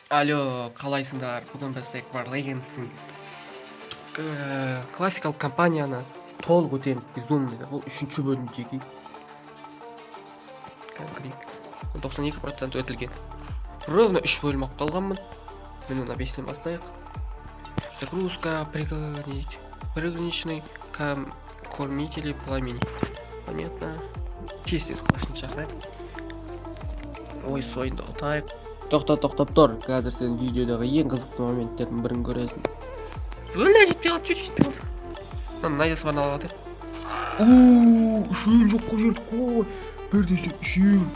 Алло, қалайсыңдар? Бүгін біз War Legends'тің классикалық кампанияны толық өтеміз. Безумный. Бұл үшінші бөлім жеке. Кәдімгідей. 92% өтілген. Ровно үш бөлім алып қалғанмын. Міне, мына бестен бастайық. Загрузка, приграничный кормители пламени. Понятно. Тез-тез қылышын шақырайық. Ой, сойынды ұтайық. Тоқта, тоқтап тұр. Қазір сен видеодағы ең қызықты моменттердің бірін көресің. Бля, жетпей қалды, чуть жетпей қалды. Мына найзасы бар, алады. Ооо, үшеуін жоқ қылып жібердік қой. Бір десе үшеуін.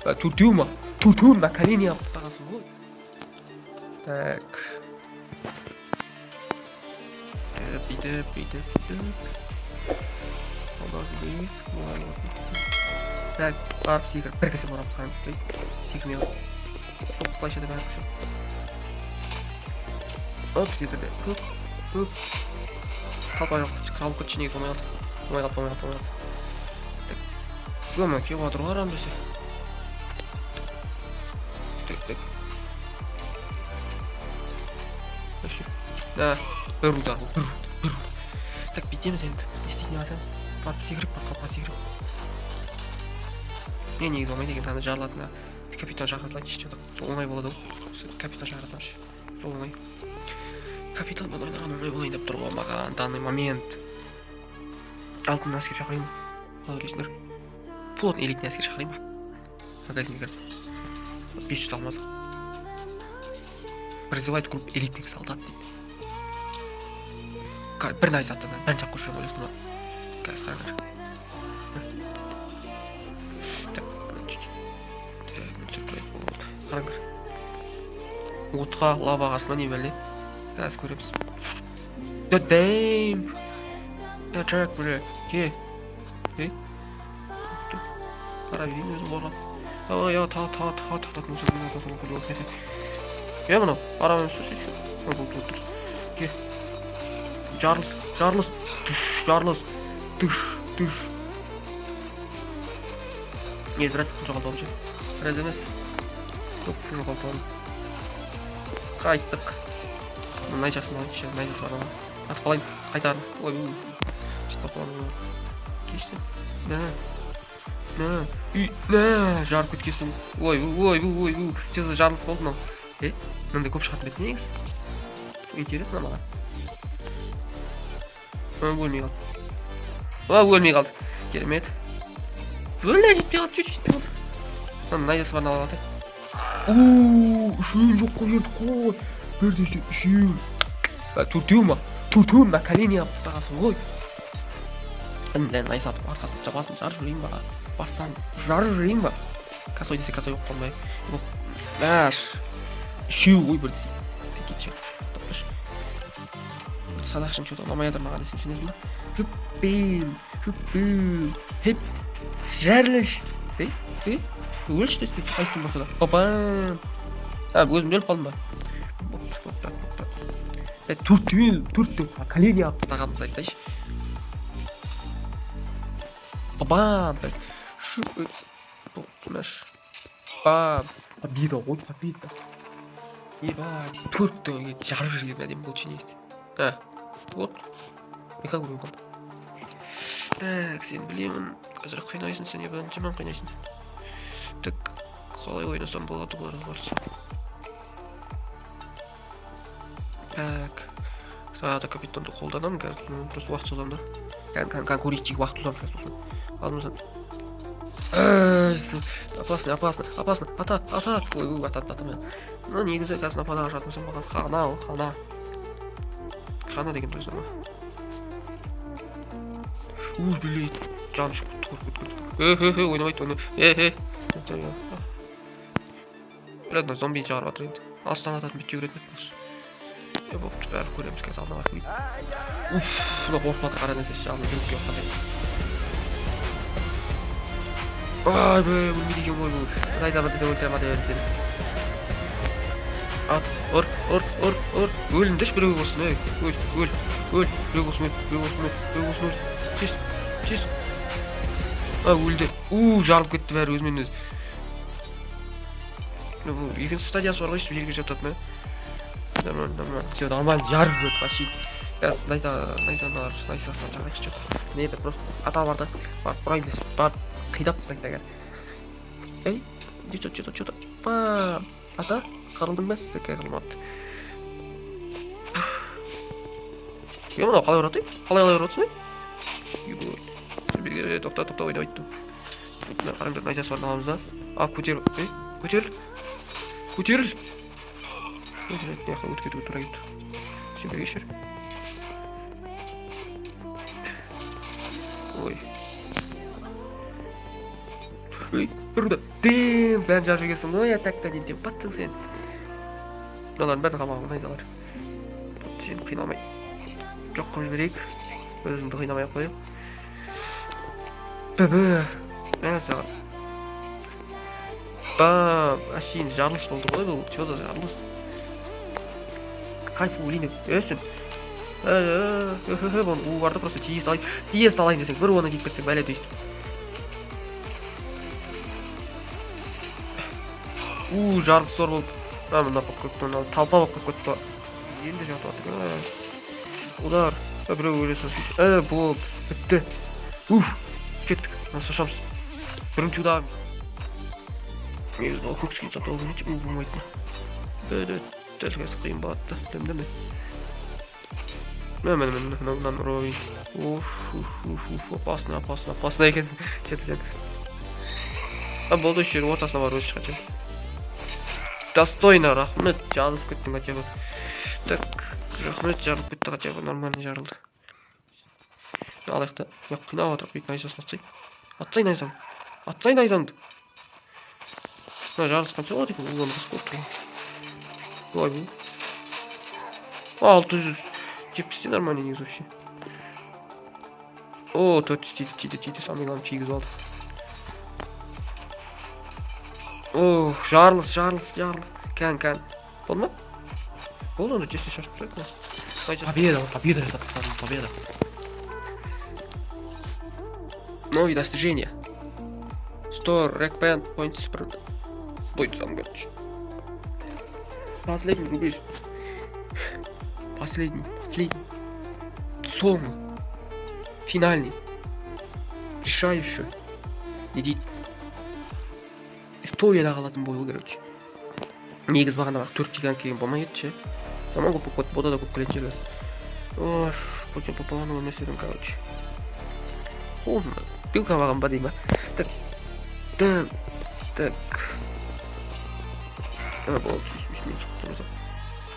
А, төртеу ма? Төртеуін на колени алып тастағансың ғой. Так. Бүйтіп, бүйтіп, бүйтіп. Қолдасын дейік. Так, барып секіріп, бір кесе ұрып тастаған. Секірмей қалды. Қалайша да бәрі. Оп, секірді. Хоп, хоп. Қалпа жоқ, қалып кетші, неге болмай қалды? Болмай қалды, болмай қалды, болмай қалды. Так. Өме, келіп жатыр ғой арам десе. Так, так. Вообще. Да, бір удар бұл, бір удар, бір удар. Так, бүйтеміз енді. Не істейтін жатырмыз? Барып секіріп, барып қалпа секіріп. Не, негізі болмайды екен, ана жарылатын капитан шақыра салайыншы, что-то сол оңай болады ғой. Капитан шақыра саламыншы. Сол оңай. Капитанмен ойнаған оңай болайын деп тұр ғой маған данный момент. Алтын әскер шақырайын ба? Қалай ойлайсыңдар? Плотный элитный әскер шақырайын ба? Магазинге кіріп. 500 алмаз. Призывает группу элитных солдат дейді. Бір найза аттан бәрін жақ қойып ойлайсың ба? Қазір қараңдар. Так, чуть-чуть. Так, мына түсіріп қояйық, болды. Қараңдар. Отқа, лаваға ма, не бәле? Қазір көреміз. Да damn! Так, бля. Ке. Ей. Қара берейін өзім қорғап. Ой, я, та, та, та, та, та, та, та, та, та. Е, мынау, арам емес еще. Болды, болды, дұрыс. Ке. Жарылыс, жарылыс, түш, жарылыс, түш, түш. Не, біраз жоғалтып алдым ше. Біраз емес. Көп жоғалтып алдым. Қайттық. Найзасын алайыншы, найзасы бар ана. Атып қалайын, қайтарын. Ой, жетіп қаламын. Кешсін. На. На. Үй, на, жарып кеткенсің. Ой, ой, ой, ой, че за жарылыс болды мынау? Е, мынандай көп шығатын бе еді негізі? Интересно маған. Өлмей қалды. О, өлмей қалды. Керемет. Бля, жетпей қалды, чуть жетпей қалды. Мына найзасы бар, алады. Ооо, үшеуін жоқ қылып жібердік қой. Бір десе үшеуін. А, төртеу ма? Төртеуін на колени алып тастағансың ғой. Бля, найза атып арқасын, басын жарып жіберейін ба? Бастан жарып жіберейін ба? Косой десе косой болып қалмай. Мәш. Үшеу ғой бір десе. Кетші. Тоқташы. Садақшың что-то ұнамай жатыр маған десем, сенесің ба? Хүппим, хүппим, хеп, жарылыш. Ей, ей, өлші десе, қайсысын болса да. Бабам. А, өзім де өліп қалдым ба? Бопты, бопты, бопты. Е, төртеу, төртеу, колени алып тастағанымыз айтсайшы. Бабам, блядь. Шу, бопты, мәш. Бам. Победа ғой, победа. Ебать, төртеу жарып жіберген әдемі бұл негізі. А, вот. Екі өлмей қалды. Так, сен білемін, қазір қинайсың сен, ебан, жаман қинайсың. Так, қалай ойнасам болады оларға қарсы? Так, тағы да капитанды қолданамын қазір, ну, просто уақыт созамын да. Кән, көрейік, уақыт созамын қазір сосын. Алдымыздан. Опасно, опасно, опасно, ата, ата, ой, ой, ата, ата, ата. Ну, негізі қазір нападаға шығатын болсам, маған хана, ол, хана. Хана деген дұрыс ма? Уй, блядь, жаным шығып кетті, көріп кетті. Э, э, э, ойнамайды, ойнамайды. Э, э. Блядь, мына зомбині шығарып жатыр енді. Алыстан ататын бет жүгіретін еді. Е, бопты, бәрі көреміз қазір алдына барып көрейік. Уф, мына қорқып жатыр, қара нәрсе, алдына жүріп келіп жатқан. Ай, бе, өлмейді екен ғой бұл. Найза бар десең өлтіре ма деп едім сені. Ат, ұр, ұр, ұр, ұр. Өліңдерші біреу болсын, ей. Өл, өл, өл, біреу болсын, өл, біреу болсын, өл, біреу болсын, өл. Тез, тез. А, өлді. У, жарылып кетті бәрі өзімен өзі. Бұл екінші стадиясы бар ғой, өйстіп жерге жататын, а? Нормально, нормально. Все, нормально, жарып жіберді вообще. Қазір найза, найзаны, найзасын жарайықшы, что-то. Не, это просто ата бар да, барып ұрайын десіп, барып қидап тастайды да. Ей, что, что, что, пам! Ата, қырылдың ба? Сіздікі қырылмапты. Е, мынау қалай ұрады? Қалай қалай ұрады? Ей, тоқта, тоқта, ойнап айттым. Мына қараңдар, найзасы барын аламыз да. А, көтер, ей, көтеріл. Көтеріл. Мына жақта өтіп кетуге тура келді. Сен бірге шер. Ой. Ой, ұрды. Дем, бәрін жарып жібергенсің ғой, атакта не деп баттың сен. Мыналардың бәрін қамаған найзалар. Сені қинамай. Жоқ қылып жіберейік. Өзімді қинамай ақ қояйық. Бі-бі. Мә саған. Бам! Әшейін жарылыс болды ғой бұл. Че за жарылыс? Кайф өлейін деп. Өсін. Бұның уы бар да, просто тие салайын. Тие салайын десең, бір оны тиіп кетсең, бәле өйстіп. У, жарылыс зор болды. А, мына болып кетті, мына толпа болып кетті. Енді жатып жатыр. Удар. Біреу өле салсын. Болды. Бітті. Уф. Кеттік. Мына шашамыз. Бірінші удар. Негізі мынау көк скин сатып алу керек, у болмайтын. Дәл дәл қазір қиын болады да. Дәм. Міне, міне, міне, мынау мынаны ұрып алайын. Уф, уф, уф, уф, опасно, опасно, опасно екенсің. Че сен. А, болды, осы жер ортасына барып өзі шығады. Достойно, рахмет, жарылып кеттің хотя бы. Так, рахмет, жарылып кетті хотя бы, нормально жарылды. Алайық та, қинап отырып бүйтіп найзасын атсай. Атсай найзаңды. Атсай найзаңды. Мына жарылыс қанша болады екен? Оны қысып қойып тұр. Ой, бұл. 670 те нормально негізі вообще. О, 400 тиді, тиді, тиді, самый главный тигізіп алды. Ох, жарылыс, жарылыс, жарылыс. Кән, кән. Болды ма? Болды, онда тесте шашып тастайық. Победа, победа жасап тастадым, победа. Новые достижения. 100 рекпент points бойцам, короче. Последний рубеж. Последний, последний. Соңғы. Финальный. Решающий. Не дейді? Историяда қалатын бой ғой, короче. Негізі бағана бар төрт гигант келген болмай кетті ше. Жаман көп болып кетті, бода да көп келетін жерлер. Ой, потом по плану өмір сүрдім, короче. О, пилка маған ба дей ма? Так, так, так. А, болды,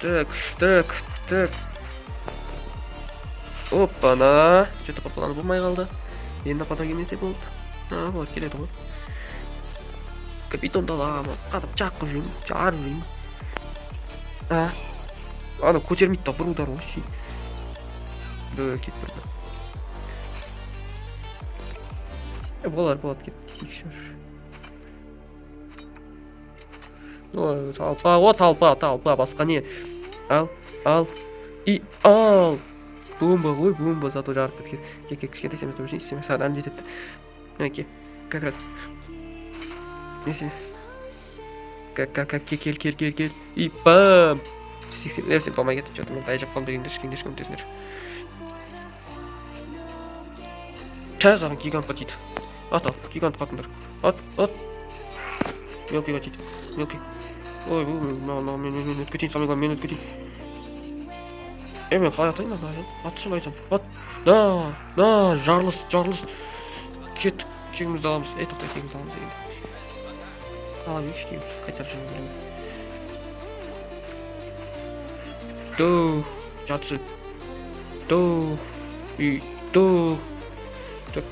так, так, так. Опа-на. Что-то по плану болмай қалды. Енді напада келмесе болды. А, болады, келеді ғой. Капитонды аламыз. Қатып жақ қылып жүрмін, жарып жүрмін. А, ана көтермейді да, бір удар ғой. Бö, кетіп барды. Болар, болады, кетті. Ой, толпа, о, толпа, толпа, басқа не? Ал, ал, и ал. Бомба ғой, бомба, зато жарып кеткен. Кел, кел, кішкентай сен өтіп жүрсің, саған әлі жетеді. Әке, как раз. Несе? Как, как, как, кел, кел, кел, кел. И бам! 80, сен болмай кетті, что-то мен таяқ жеп қалдым дегендер, кішкене көмектесіңдер. Ча, саған гигантқа тиді. Ат, ал, гигантқа атыңдар. Ат, ат. Мелкийға тиді. Мелкий. Ой, бұл мен мен мен өтіп кетейін, самый главный мен өтіп кетейін. Е, мен қалай атайын ана? Атшы, найзаны. Ат. На, на, жарылыс, жарылыс. Кеттік, кегімізді аламыз. Ей, тоқта, кегімізді аламыз дегенде. Ала берейікші кегімізді, қайтарып жібермей. Ду, жатсы. Ду, и ду. Так.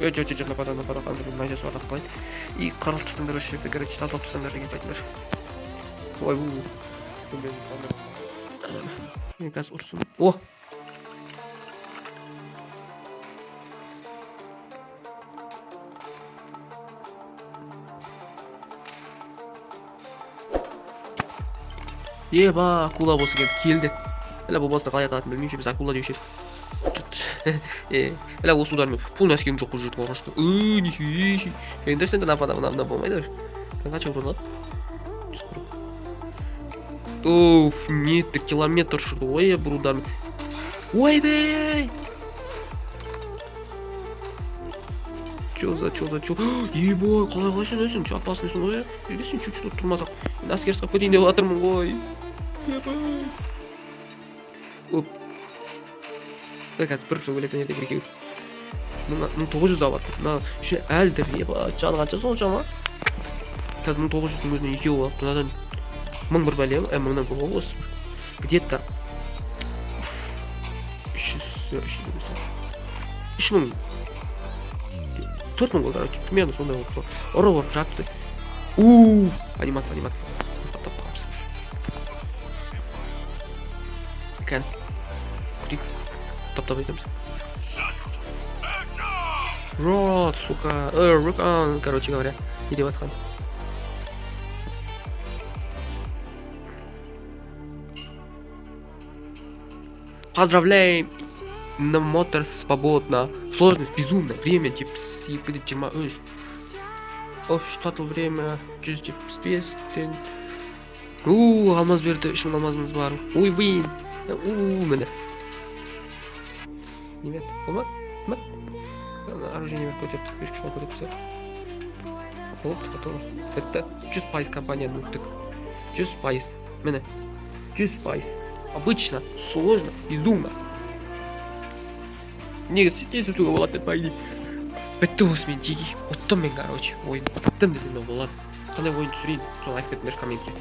Е, жоқ, жоқ, жоқ, напада, напада, қандай найзасы бар, қалай. И қырылып тастаңдар осы жерде, короче, тазалап тастаңдар деген айтыңдар. Ой, у. Мен қазір ұрсын. О! Еба, акула болса келді, келді. Әлі бұл баста қалай аталатынын білмеймін, біз акула деуші едік. Е, әлі осы удармен полный әскерің жоқ қылып жіберді ғой. Нихуя. Енді сенде напада, мына мына болмайды. Қанша урон алады? Оф, метр, километр ұшырды ғой, бір удармен. Ойбай! Чё за, чё за, чё? Ебой, қалай қалай сен өзің? Чё, опасныйсың ғой, неге сен чуть-чуть тұрмасақ? Мен әскер ұстап кетейін деп жатырмын ғой. Ебай. Оп. Қазір бір жыл өлетін еді екеуі. 1900 алып жатыр. Мына еще әлі де, ебать, жаны қанша соншама? Қазір 1900-дің өзіне екеуі алып, мынадан мың бір бәле, мыңнан көп ғой осы. Где-то 300, 300, 3000, 4000 ғой, короче, примерно сондай болып тұр. Ұрып ұрып жатты. У, анимация, анимация. Тап қаламыз. Кән. Күтейік. Тап-тап етеміз. Рот, сука. Рукан, короче говоря. Не деп жатқан. Поздравляем! На мотор свободно. Сложность безумная. Время 72,23. Оф, total время 175. У, алмаз берді. 3000 алмазымыз бар. Ой, блин. У, міне. Не берді? Болма? Ма? Оружие не көтеріп, бес көтеріп тастайық. Болды, готово. Бітті. 100% компанияны өттік. 100%. Міне. 100%. Обычно, сложно, безумно. Негізі тез өтуге болады по идее. Бітті осымен, жеге. Ұттым мен, короче. Ойын біттім десем де болады. Қандай ойын түсірейін? Соны айтып кетіңдерші комментке.